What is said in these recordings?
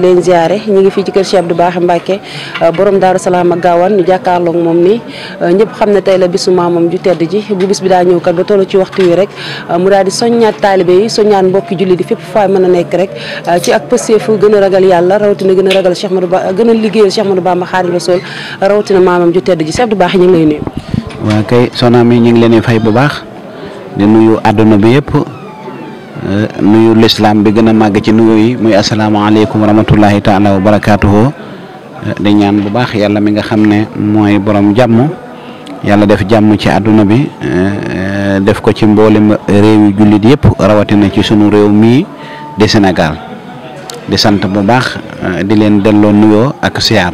leen ziare ñu ngi fii ci kër Cheikh Abdou Bakhe Mbacké borom Daaru Salaam ak Gaawaan ñu jàkkaarloog moom ni ñëpp xam ne tey la bisu maamam ju tedd ji bu bis bi daa ñëw kat ba toll ci waxtu wi rek mu daal di soññaat taalibe yi soññaat mbokki julli di fépp faay mën a nekk rek ci ak pësteefu gën a ragal yàlla rawatina gën a ragal Cheikh Ahmadou Bamba gën a liggéeyal Cheikh Ahmadou Bamba Xaadimu Rasuul rawatina maamam ju tedd ji Cheikh Abdou Bakhe ñu ngi lay nuyu. waaw kay soxna mi ñu ngi leen di fay bu baax di nuyu àdduna bi yëpp nuyu lislaam bi gën a màgg ci nuyu yi muy asalaamaaleykum wa rahmatullahi taala wa barakaatuhu di ñaan bu baax yàlla mi nga xam ne mooy borom jàmm yàlla def jàmm ci àdduna bi def ko ci mboolem réew yu jullit yëpp rawatina ci sunu réew mii di Sénégal di sant bu baax di leen delloo nuyoo ak siyaar.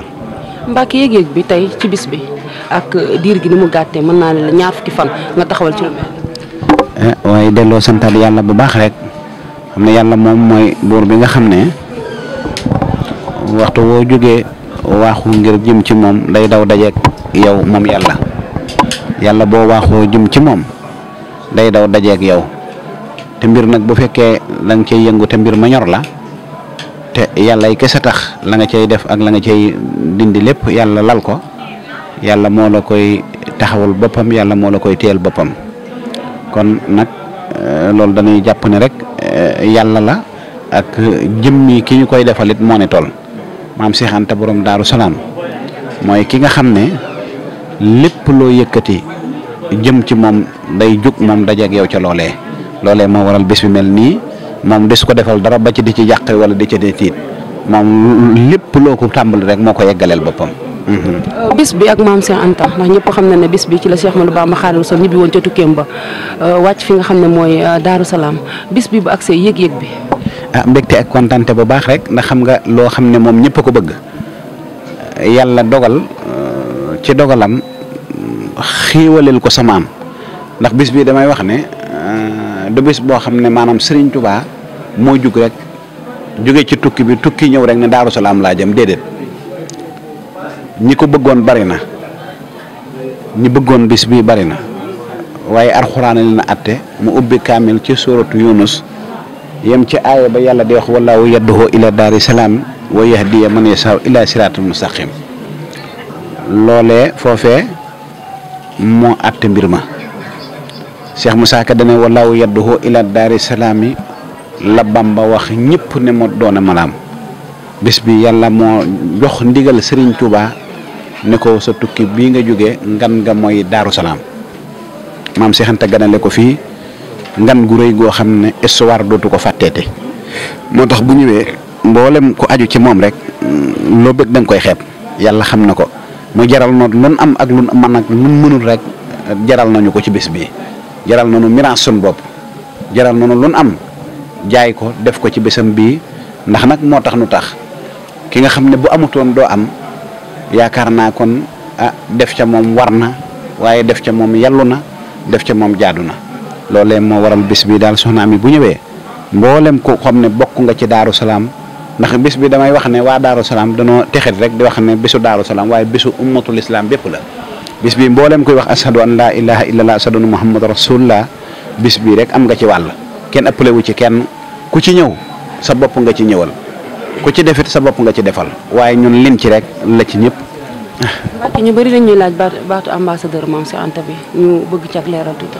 Mbacke yëg-yëg bi tey ci bis bi ak diir gi ni mu gàttee mën naa ne la ñaar fukki fan nga taxawal ci lu mel. waaye delloo santaat yàlla bu baax rek xam ne yàlla moom mooy buur bi nga xam ne waxtu woo jógee waaxu ngir jëm ci moom day daw dajeek yow moom yàlla boo waaxoo jëm ci moom day daw dajeek yow te mbir nag bu fekkee la nga cay yëngu te mbir ma ñor la te yàlla yi kese tax la nga cay def ak la nga cay dindi lépp yàlla lal ko yàlla moo la koy taxawul boppam yàlla moo la koy teel boppam. kon nag loolu dañuy jàpp ne rek yàlla la ak jëmmi ki ñu koy defalit moo ne toll maam Cheikh Anta borom Daaru Salaam mooy ki nga xam ne lépp loo yëkkati jëm ci moom day jug moom dajeeg yow ca loolee moo waral bés bi mel nii moom des ko defal dara ba ci di ci jàq wala di ci di tiit moom lépp loo ko tàmbali rek moo ko yeggaleel boppam. bis bi ak maam Cheikh Anta ndax ñëpp xam na ne bis bi ci la Cheikh Ahmadou Bamba Xaadimu Rasuul ñibbi woon ca tukkeem ba wàcc fi nga xam ne mooy Daaru Salaam bis bi bu agsee yëg-yëg bi. mbégte ak kontante bu baax rek ndax xam nga loo xam ne moom ñëpp a ko bëgg yàlla dogal ci dogalam xiiwaleel ko sa maam ndax bis bi damay wax ne du bis boo xam ne maanaam Serigne Touba moo jug rek jóge ci tukki bi tukki ñëw rek ne Daaru Salaam laa jëm déedéet. ñi ko bëggoon bari na ñi bëggoon bis bi bari na waaye alxuraan li na atte mu ubbi kaamil ci suuratu Yunus yem ci aaya ba yàlla di wax wallaahu yadduhu ila daari salaam wa yahdiya man yasaa ila siraatul mustaqim loolee foofee moo atte mbir ma Cheikh Moussa Ka dane wallaahu yadduhu ila daari salaami la Bamba wax ñëpp ne moo doone malaam bis bi yàlla moo jox ndigal Serigne Touba ne ko sa tukki bii nga jógee ngan nga mooy Daaru Salaam maam Cheikh Anta ganale ko fii ngan gu rëy goo xam ne histoire dootu ko fàtteete moo tax bu ñëwee mboolem ku aju ci moom rek loo bëgg da nga koy xeeb yàlla xam na ko mu jaral noonu lun am ak lun man ak lun mënul rek jaral nañu ko ci bis bii jaral nañu mirage sun bopp jaral nañu lun am jaay ko def ko ci bésam bii ndax nag moo tax nu tax ki nga xam ne bu amutoon doo am yaakaar naa kon def ca moom war na waaye def ca moom yallu na def ca moom jaadu na loolee moo waral bis bi daal soxna mi bu ñëwee mboolem ko xam ne bokk nga ci Daaru Salaam ndax bis bi damay wax ne waa Daaru Salaam danoo texet rek di wax ne bisu Daaru Salaam waaye bisu ummatul islam bépp la bis bi mboolem koy wax ashadu an laa ilaha illallah ashadu anna muhammad rasulullah bis bi rek am nga ci wàll kenn ëppale wu ci kenn ku ci ñëw sa bopp nga ci ñëwal ku ci defit sa bopp nga ci defal waaye ñun lin ci rek la ci ñëpp. Mbacke ñu bëri dañuy laaj baatu ambassadeur maam Cheikh Anta bi ñu bëgg ci ak leeral tuuti.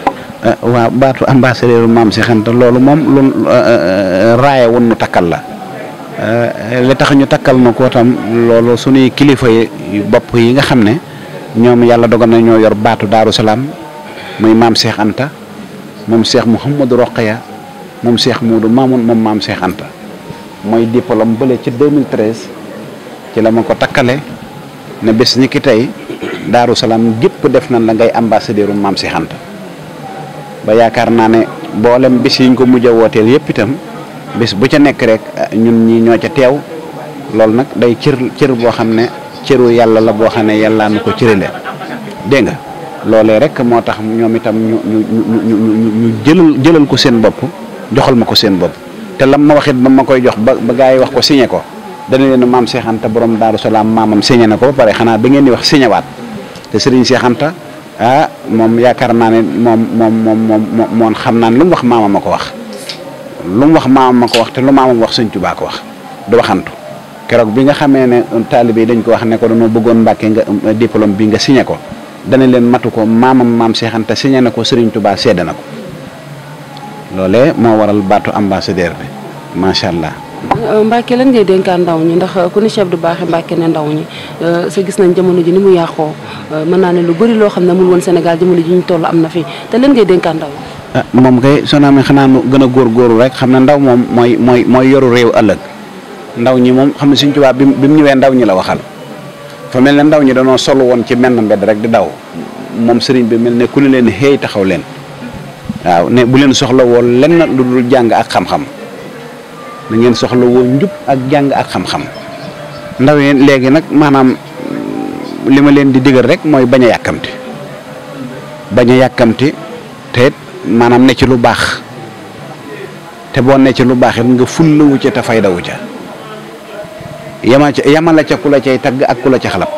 waaw baatu ambassadeur maam Cheikh Anta loolu moom lu raaye woon nu takkal la li tax ñu takkal na ko tam loolu suñuy kilifa yi bopp yi nga xam ne ñoom yàlla dogal na ñoo yor baatu Daaru Salaam muy maam Cheikh Anta moom Cheikh Mouhamadou Rokhaya moom Cheikh Moudou Mamoun moom maam Cheikh Anta mooy diplôme bële ci 2013 ci la ma ko takkale ne bés ni ki tey Daaru Salaam gépp def nañ la ngay ambassadeur maam Cheikh Anta ba yaakaar naa ne mboolem bis yiñ ko mujj a wooteel yëpp itam bés bu ca nekk rek ñun ñi ñoo ca teew loolu nag day cër boo xam ne cëru yàlla la boo xam ne yàlla nu ko cërale dégg nga loolee rek moo tax ñoom itam ñu jëlal ko seen bopp joxal ma ko seen bopp te lam ma waxit ba ma koy jox ba gaa yi wax ko signé ko dana leen maam Cheikh Anta borom Daaru Salaam maamam signé na ko ba pare xanaa da ngeen di wax signé waat te Serigne Cheikh Anta moom yaakaar naa ne moom xam naa ne lu mu wax maamam ma ko wax lu mu wax maamam ma ko wax te lu maamam wax Sëñ Tuubaa ko wax du waxantu keroog bi nga xamee ne taalibe yi dañ ko wax ne ko dañoo bëggoon Mbàkke nga diplôme bi nga signé ko dana leen matu ko maam Cheikh Anta signé na ko Serigne Touba seede na ko loolee moo waral baatu ambassadeur bi macha allah. Mbacke lan ngay dénkaan ndaw ñi ndax ku ni Cheikh Abdou Bakhy Mbacke ne ndaw ñi sa gis nañ jamono ji ni mu yàqoo mën naa ne lu bëri loo xam ne amul woon Sénégal jamono ji ñu toll am na fi te lan ngay dénkaan ndaw ñi. moom kay soo naa xanaa nu gën a góorgóorlu rek xam ne ndaw moom mooy yoru réew ëllëg ndaw ñi moom xam ne Sëriñ Tuubaa bi mu ñëwee ndaw ñi la waxal fa mel ne ndaw ñi dañoo solo woon ci menn mbedd rek di daw moom sëriñ bi mel ne ku ne leen xëy taxaw leen waaw ne bu leen soxla woo lenn lu dul jàng ak xam-xam da ngeen soxla woo njub ak jàng ak xam-xam ndaw yi léegi nag maanaam li ma leen di digal rek mooy bañ a yàkkamti te maanaam ne ci lu baax te boo ne ci lu baax it nga fullawu ca te faydawu ca yamala ca ku la cay tagg ak ku la ca xalab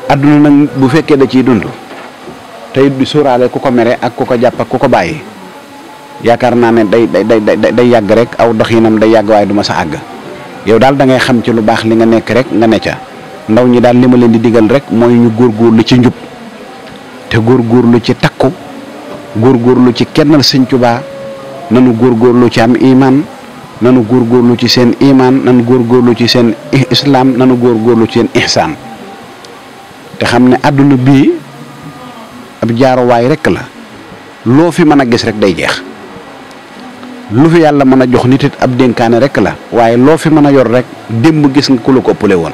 adduna nag bu fekkee da ciy dund te it di sóoraale ku ko mere ak ku ko jàpp ak ku ko bàyyi yaakaar naa ne day yàgg rek aw doxinam day yàgg waaye du ma sa àgg yow daal da ngay xam ci lu baax li nga nekk rek nga ne ca ndaw ñi daal li ma leen di digal rek mooy ñu góorgóorlu ci njub te góorgóorlu ci takku góorgóorlu ci kennal Sëñ Tuubaa nanu góorgóorlu ci am iman nanu góorgóorlu ci seen iman nanu góorgóorlu ci seen islam nanu góorgóorlu ci seen ihsaan te xam ne àdduna bii ab jaaruwaay rek la loo fi mën a gis rek day jeex lu fi yàlla mën a jox nit it ab dénkaane rek la waaye loo fi mën a yor rek démb gis nga ku la ko ëppale woon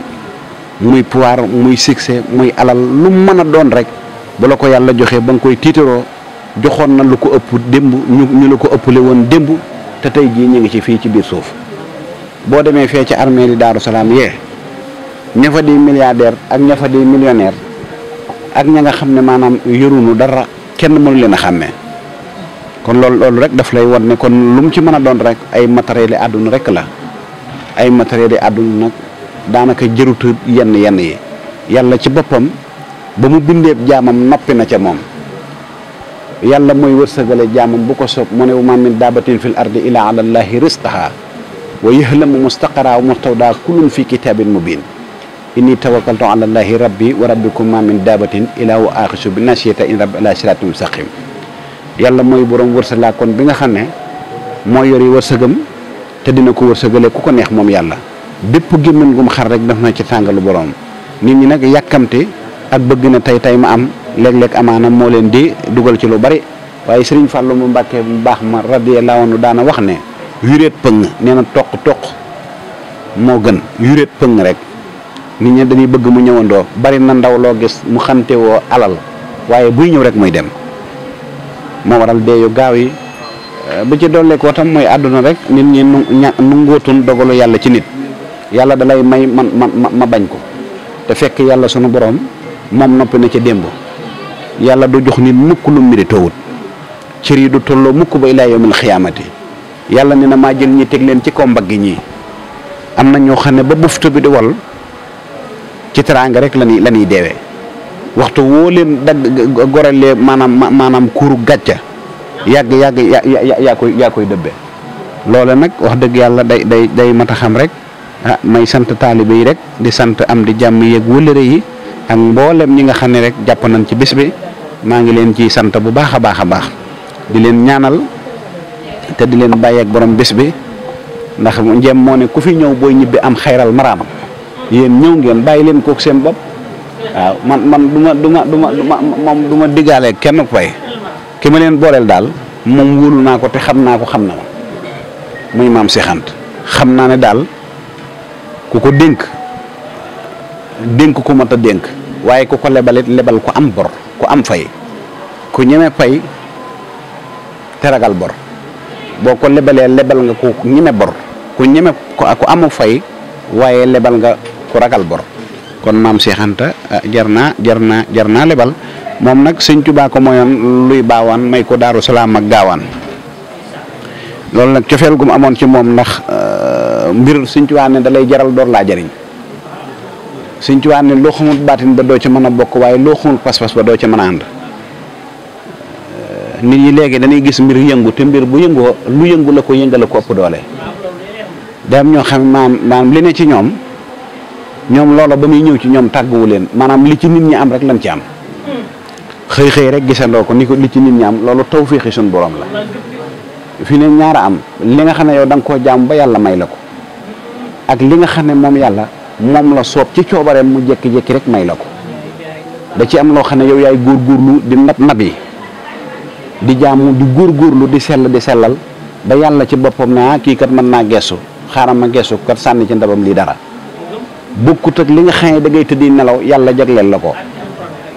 muy pouvoir muy succès muy alal lu mën a doon rek bu la ko yàlla joxee ba nga koy tiitaroo joxoon na lu ko ëpp démb ñu la ko ëppale woon démb te tey jii ñu ngi ci fii ci biir suuf boo demee fee ci armée li Daaru Salaam yee ña fa di milliardaire ak ña fa di millionnaire ak ña nga xam ne maanaam yorunu dara kenn mënu leen a xàmmee kon loolu rek daf lay won ne kon lu mu ci mën a doon rek ay matériel yi àdduna rek la ay matériel yi àdduna nag daanaka jërutu yenn yi yàlla ci boppam ba mu bindeeb jaamam noppi na ca moom yàlla mooy wërsëgale jaamam bu ko soob mu ne wa ma min daabatin fil ardi illa ala llahi rizqaha wa yahlamu mustaqara wa mustawda kullun fi kitabin mubin inni tawakkaltu ala llahi rabbi wa rabbikum ma min daabatin illa wa axisu bi nasiyata in rabbi ala siratin mustaqim yàlla mooy borom wërsëlaa kon bi nga xam ne mooy yori wërsëgam te dina ko wërsëgale ku ko neex moom yàlla bépp gémmiñ gum xar rek daf na ci tàngalu borom nit ñi nag yàkkamte ak bëgg na tey ma am léeg-léeg amaana moo leen di dugal ci lu bari waaye Sëriñ Fàllu mu Mbàkke bu baax ma radiyallaahu anhu daana wax ne yuréet pëng nee na toq moo gën yuréet pëng rek nit ñi dañuy bëgg mu ñëwandoo bari na ndaw loo gis mu xante woo alal waaye buy ñëw rek muy dem moo waral deeyu gaaw yi ba ci dolli ko tam mooy àdduna rek nit ñi nu ngóotun dogalu yàlla ci nit yàlla dalay may ma bañ ko te fekk yàlla sunu borom moom noppi na ca démb yàlla du jox nit mukk lu méritoowut cër yi du tolloo mukk ba ilaa yawmil xiyaamati yàlla ne na maa jël ñi teg leen ci kaw mbaggi ñii am na ñoo xam ne ba buftu bi di wol ci teraanga rek la ñuy deewee waxtu woo leen dagg gorelee maanaam kuuru gàcca yàgg yaa koy dëbbe loole nag wax dëgg yàlla day mat a xam rek may sant taalibe yi rek di sant am di jàmm yeeg wëllëre yi ak mboolem ñi nga xam ne rek jàpp nañ ci bis bi maa ngi leen ci sant bu baax a baax di leen ñaanal te di leen bàyyeeg borom bis bi ndax njëm moo ne ku fi ñëw booy ñibbi am xayral maraam yéen ñëw ngeen bàyyi leen kook seen bopp waaw man du ma diggaale kenn fay ki ma leen booleel daal moom wóolu naa ko te xam naa ko xam na ma muy maam Cheikh Anta xam naa ne daal ku ko dénk ku mat a dénk waaye ku ko lebalit lebal ku am bor ku am fay ku ñeme fay te ragal bor boo ko lebalee lebal nga ku ñeme bor ku ñeme ku amu fay waaye lebal nga ku ragal bor kon maam Cheikh Anta jar naa lebal moom nag Sëñ Tuubaa ko mooyoon luy baawaan may ko Daaru Salaam ak gaawaan loolu nag cofeel gu mu amoon ci moom ndax mbir Sëñ Tuubaa ne da lay jaral door laa jariñ Sëñ Tuubaa ne loo xamul baatin ba doo ci mën a bokk waaye loo xamul pas-pas ba doo ci mën a ànd nit ñi léegi dañuy gis mbir yëngu te mbir bu yëngoo lu yëngu la ko yëngale ko ëpp doole daam ñoo xam maam li ne ci ñoom ñoom loola ba muy ñëw ci ñoom tàgguwu leen maanaam li ci nit ñi am rek lañ ci am xëy rek gisandoo ko ni ko li ci nit ñi am loolu tawfeexi suñu borom la fi ne ñaara am li nga xam ne yow da nga koo jaam ba yàlla may la ko ak li nga xam ne moom yàlla moom la soob ci coobareem mu jékki-jékki rek may la ko da ci am loo xam ne yow yaay góorgóorlu di nab yi di jaamu di góorgóorlu di sellal ba yàlla ci boppam ne kii kat mën naa gestu xaaral ma gestu kat sànni ci ndabam lii dara bokkut ak li nga xam ne da ngay tëddi nelaw yàlla jagleel la ko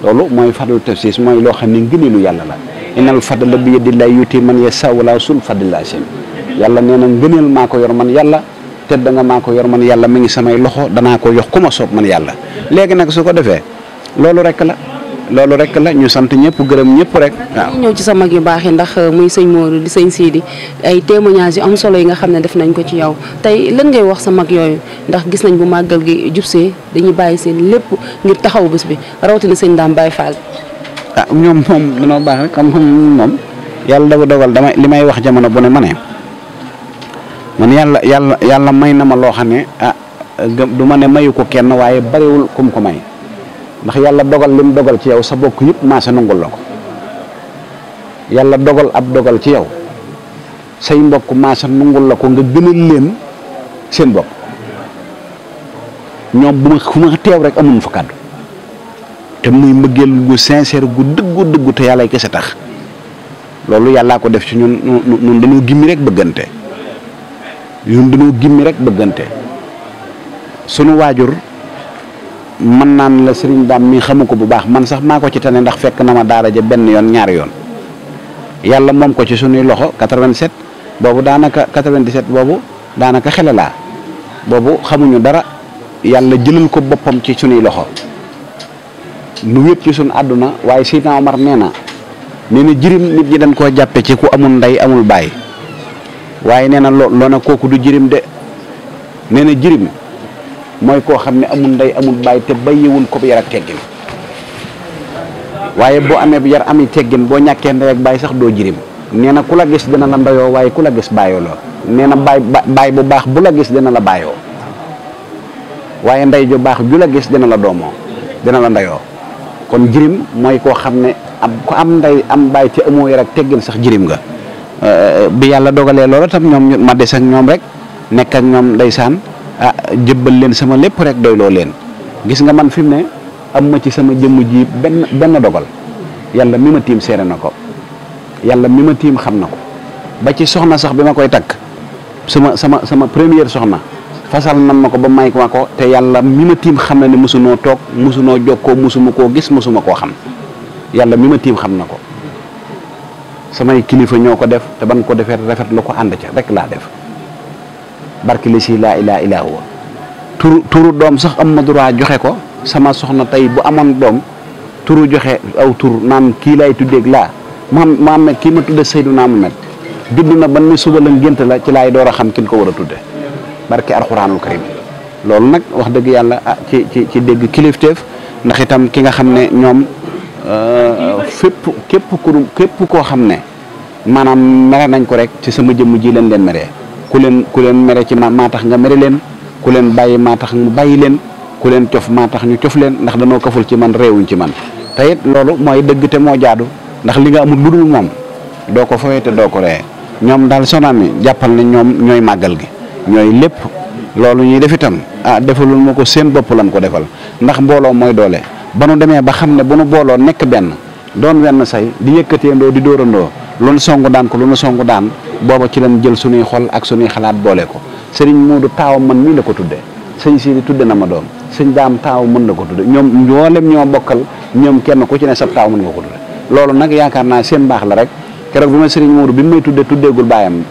loolu mooy fadlu tafsis mooy loo xam ne ngëneelu yàlla la innal fadla bi yadillahi yuti man yashaa wala sul fadlillah sim yàlla nee na ngëneel maa ko yor man yàlla tedd nga maa ko yor man yàlla mi ngi samay loxo danaa ko yox ku ma soob man yàlla léegi nag su ko defee loolu rek la ñu sant ñëpp gërëm ñëpp rek waaw. ñëw ci sa mag yu baax yi ndax muy sëñ Modou di sëñ Sidi ay témoignages yu am solo yi nga xam ne def nañ ko ci yow tey lan ngay wax sa mag yooyu ndax gis nañ bu màggal gi jubsee dañuy bàyyi seen lépp ngir taxaw bés bi rawatina sëñ Dame Baye Fall. ñoom moom dañoo baax rek xam moom yàlla dafa dogal li may wax jamono bu ne ma ne man yàlla may na ma loo xam ne du ma ne mayu ko kenn waaye bariwul kum ko may. ndax yàlla dogal lim dogal ci yow sa bokk yëpp maasa nangul la ko yàlla dogal ab dogal ci yow say mbokk maasa nangul la ko nga gënal leen seen bopp ñoom fu ma teew rek amuñ fa kàddu te muy mbëggeel gu sincère gu dëggu te yàlla kese tax loolu yàllaa ko def ci ñun dañoo gimmi rek bëggante sunu waajur man naan la Serigne Dame mi xamu ko bu baax man sax maa ko ci tane ndax fekk na ma daara ja benn yoon ñaari yoon yàlla moom ko ci sunuy loxo 87 boobu daanaka 97 boobu daanaka xele laa boobu xamuñu dara yàlla jëlal ko boppam ci sunuy loxo nu wét ci sunu àdduna waaye Seydina Omar nee na jirim nit ñi dañ koo jàppe ci ku amul ndey amul baay waaye nee na loo na kooku du jirim de nee na jirim mooy koo xam ne amul ndey amul baay te bàyyiwul ko yar ak teggin waaye boo amee yar ami teggin boo ñàkkee ndey ak baay sax doo jirim nee na ku la gis dina la ndeyoo waaye ku la gis bàyyoo la nee na baay bu baax bu la gis dina la bàyyoo waaye ndey ju baax ju la gis dina la doomoo dina la ndeyoo kon jirim mooy koo xam ne ku am ndey am baay te amoo yar ak teggin sax jirim nga bi yàlla dogalee loolu tam ñoom ma des ak ñoom rek nekk ak ñoom ndeysaan jëbbal leen sama lépp rek doyloo leen gis nga man fi mu ne am ma ci sama jëmm ji benn dogal yàlla mi ma tiim seere na ko yàlla mi ma tiim xam na ko ba ci soxna sax bi ma koy takk sama première soxna fasal nan ma ko ba may ma ko te yàlla mi ma tiim xam na ne mosunoo toog mosunoo jokkoo mosuma koo gis mosuma koo xam yàlla mi ma tiim xam na ko samay kilifa ñoo ko def te ban ko defee rafet lu ko ànd ca rek laa def barki li si laa ilaa ilaa huwa turu doom sax am ma droit joxe ko sama soxna tey bu amoon doom turu joxe aw tur naan kii lay tuddeeg laa Muhammad kii ma tudde Seydunaa Muhammad judd na ban ni suba la ngént la ci laay door a xam kin ko war a tudde barki alxuraanul karim loolu nag wax dëgg yàlla ci dégg kilifteef ndax itam ki nga xam ne ñoom képp koo xam ne maanaam mere nañ ko rek ci sama jëmm ji leen meree ku leen mere ci maa tax nga mere leen ku leen bàyyi maa tax mu bàyyi leen ku leen cof maa tax ñu cof leen ndax danoo kaful ci man réewuñ ci man te it loolu mooy dëgg te moo jaadu ndax li nga amul lu dul moom doo ko fawee te doo ko ree ñoom daal sonaan mi jàppal ne ñoom ñooy màggal gi ñooy lépp loolu ñuy def itam defalul ma ko seen bopp lan ko defal ndax mbooloo mooy doole ba nu demee ba xam ne bu nu booloo nekk benn doon wenn say di yëkkateendoo di dóorandoo lu nu songu daan ko lu nu songu daan booba ci lañ jël suñuy xol ak suñuy xalaat boole ko sëriñ Moodu taawam man mii la ko tudde sëñ Sidi tudde na ma doom sëñ Daam taaw mën na ko tudde ñoom mboolem ñoo bokkal ñoom kenn ku ci ne sab taaw mën nga ko tudde loolu nag yaakaar naa seen baax la rek keroog bi ma sëriñ Moodu bi may tuddeegul baayam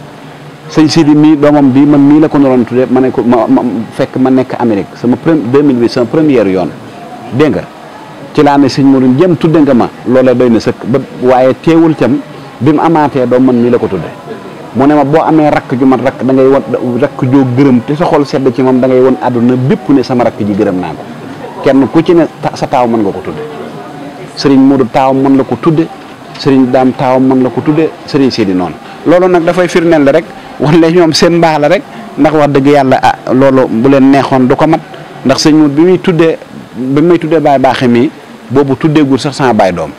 sëñ Sidi mii doomam bi man mii la ko naroon tudde ma ne ko ma fekk ma nekk Amérique sama 2008 sama première yoon dégg nga ci laa ne sëñ Moodu jëm tudde nga ma loolee doy na sëkk ba waaye teewul cam bi mu amaatee doom man mii la ko tudde mu ne ma boo amee rakk ju mat rakk da ngay won rakk joo gërëm te sa xol sedd ci moom da ngay won àdduna bépp ne sama rakk ji gërëm naa ko kenn ku ci ne sa taaw mën nga ko tudde sëriñ Moodu taaw mën la ko tudde sëriñ Daam taaw mën la ko tudde sëriñ Sidi noonu loolu nag dafay firndeel rek wala ñoom seen mbaax la rek ndax wax dëgg yàlla loolu bu leen neexoon du ko mat ndax sëñ Modou bi may tuddee baay baaxe mi boobu tuddeegul sax sama baay doom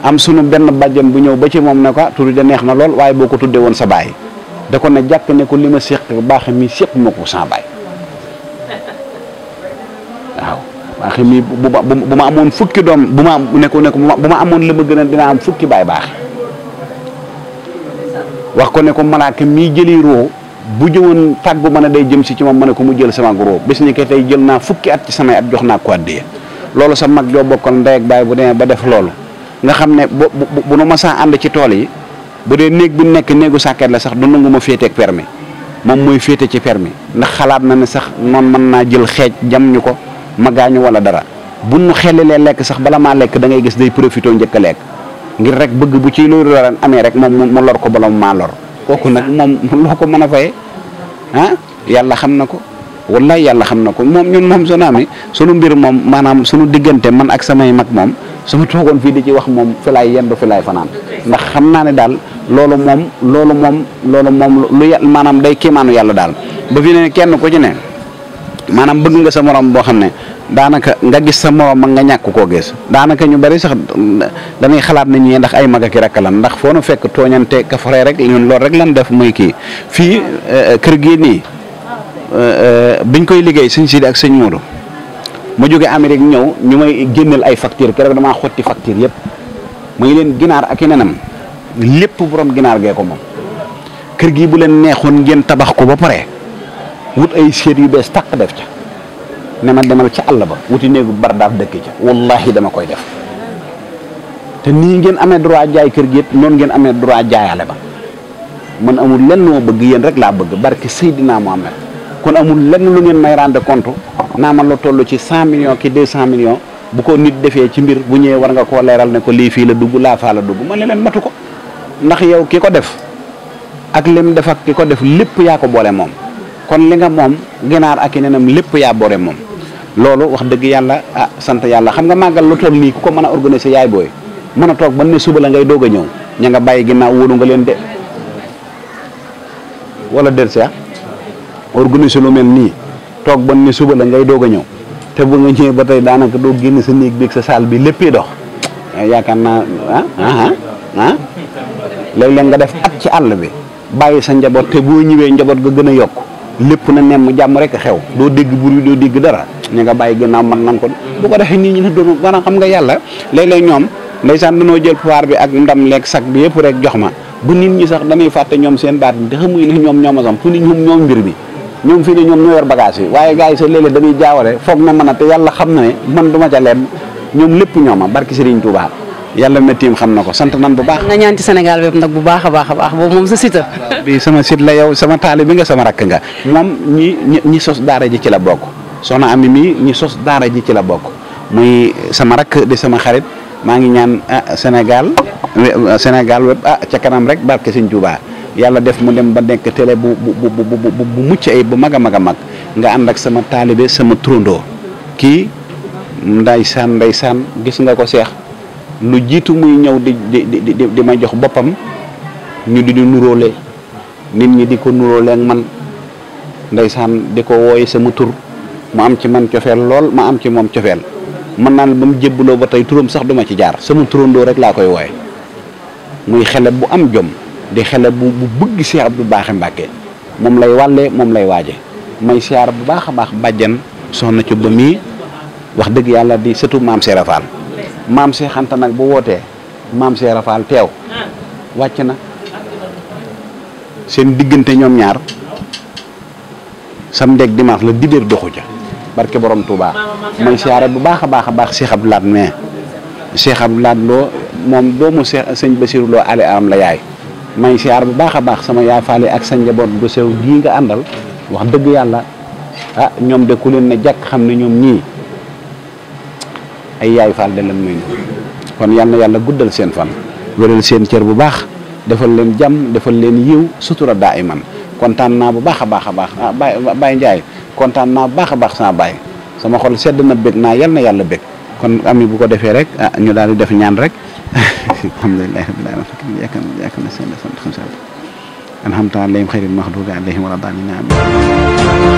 am sunu benn bàjjan bu ñëw ba ci moom ne ko tur da neex na lool waaye boo ko tuddee woon sa baay da ko ne jàkk ne ko li ma séq baaxe mi séq ma ko sama baay waaw baaxe mi bu ma amoon fukki doom bu ma amoon li ma gën a dinaa am fukki baay baaxe wax ko ne ko malaaka mii jëli roo bu jëwoon tàggu ma ne day jëm si ci moom ma ne ko mu jël sama roo bis ni ko tey jël naa fukki at ci samay at jox naa ko àddiya loolu sa mag joo bokkal ndey ak baay bu demee ba def loolu nga xam ne bu nu ma saa ànd ci tool yi bu dee néeg bu nekk néegu sàkket la sax du nangu ma féeteeg permis moom mooy féete ci permis ndax xalaat na ne sax noonu mën naa jël xeej jam ñu ko ma gaañu wala dara bu nu xelilee lekk sax bala maa lekk da ngay gis day profité njëkk a lekk ngir rek bëgg bu ci loolu la amee rek moom mu lor ko bala mu maa lor kooku nag moom loo ko mën a faye ah yàlla xam na ko wallaay yàlla xam na ko moom ñun moom Sonaami sunu mbir moom maanaam sunu diggante man ak samay mag moom su ma toogoon fii di ci wax moom fi laay yendu fi laay fanaan ndax xam naa ne daal loolu moom lu maanaam day kiimaanu yàlla daal ba fi ne kenn ku ci ne maanaam bëgg nga sa morom boo xam ne daanaka nga gis sa morom ak nga ñàkk koo gis daanaka ñu bari sax dañuy xalaat ne ñii ndax ay mag ak rek lan ndax foo nu fekk tooñante kafare rek ñun loolu rek lan def muy kii fii kër gii nii biñ koy liggéey sëñ Sidi ak sëñ Modou ma jóge Amérique ñëw ñu may génneel ay facture keroog damaa xotti facture yëpp may leen ginaar ak i nenam lépp borom ginaar gee ko moom kër gii bu leen neexoon ngeen tabax ko ba pare wut ay seet yu bees tàq def ca ne ma demal ca àll ba wuti néegu bardaaf dëkk ca wallahi dama koy def te nii ngeen amee droit jaay kër gi it noonu ngeen amee droit jaayaale ba man amul lenn moo bëgg yéen rek laa bëgg barke Seydina Mohamed kon amul lenn lu ngeen may rendre compte naa man la toll ci 100 millions ki 200 millions bu ko nit defee ci mbir bu ñëwee war nga koo leeral ne ko lii fii la dugg laa faa la dugg man leen matu ko ndax yow ki ko def ak lim def ak ki ko def lépp yaa ko boole moom kon li nga moom ginaar ak i nenam lépp yaa boole moom loolu wax dëgg yàlla sant yàlla xam nga màggal lu toll nii ku ko mën a organiser yaay booy mën a toog ba ne suba la ngay doog a ñëw ña nga bàyyi ginnaaw wóolu nga leen de wala del si organiser lu mel nii toog ba ne suba la ngay doog a ñëw te bu nga ñëwee ba tey daanaka doo génn sa néeg bi sa saal bi léppee dox yaakaar naa léeg-léeg nga def at ci àll bi bàyyi sa njaboot te boo ñëwee njaboot ga gën a yokk lépp na nemm jàmm rek xew doo dégg bur bi doo dégg dara ñu nga bàyyi ginnaaw man nan ko bu ko defee nit ñi ne doon maanaam xam nga yàlla léeg-léeg ñoom ndeysaan dañoo jël pouvoir bi ak ndam leeg sac bi yëpp rek jox ma bu nit ñi sax dañuy fàtte ñoom seen baat bi te xamuy ne ñoom ñoom a sam fu ni ñoom mbir bi ñoom fii ne ñoom ñoo yor bagage yi waaye gars yi sax léeg-léeg dañuy jaawale foog na mën a te yàlla xam na ne man duma ca leen ñoom lépp ñooma barki Serigne Touba yàlla méttiim xam na ko sant nan bu baax. nga ñaan ci Sénégal bépp nag bu baax a baax a baax boobu moom sa site. bi sama site la yow sama taali bi nga sama rakk nga moom ñi sos daara ji ci la bokk soxna Ami mi ñi sos daara ji ci la bokk muy sama rakk di sama xarit maa ngi ñaan Sénégal web ca kanam rek barke Serigne Touba yàlla def mu dem ba nekk télé bu mucc ay bu mag a mag a mag nga ànd ak sama taalibe sama turandoo kii ndeysaan gis nga ko seex lu jiitu muy ñëw di ma jox boppam ñu di nuróole nit ñi di ko nuróole ak man ndeysaan di ko wooye sama tur mu am ci man cofeel lool ma am ci moom cofeel mën naa ba mu jébbaloo ba tey turam sax duma ci jaar sama turandoo rek laa koy wooye muy xele bu am jom di xele bu bëgg Cheikh Abdou Baaxe Mbàkke moom lay wàllee moom lay waaje may siyaar bu baax a baax bàjjan soxna ci ba mii wax dëgg yàlla di sëtu maam Seera Faal maam Seex Anta nag bu wootee maam Seera Faal teew wàcc na seen diggante ñoom ñaar sam ndeg dimanche la dibéer doxu ca barke borom Touba may siyaare bu baax a baax Cheikh Abdou Laat mais Cheikh Abdou Laat loo moom doomu sëñ Basiru Loo ale aram la yaay may siyaar bu baax a baax sama yaay faale ak sa njaboot gu sew gii nga àndal wax dëgg yàlla ñoom de ku leen ne jàkk xam ne ñoom ñii ay yaay faal de lan muy kon yal na yàlla guddal seen fan wéral seen cër bu baax defal leen jàmm defal leen yiw sutura daa iman kontaan naa bu baax a baax Baye Ndiaye kontaan naa bu baax a baax sama baay sama xol sedd na bég naa yal na yàlla bég kon ami bu ko defee rek ñu daal di def ñaan rek alhamdulillahi rabbil alamin yaakaar na seen sant xam sa alhamdulillahi alayhim xayril maxdubi alayhim wala daalin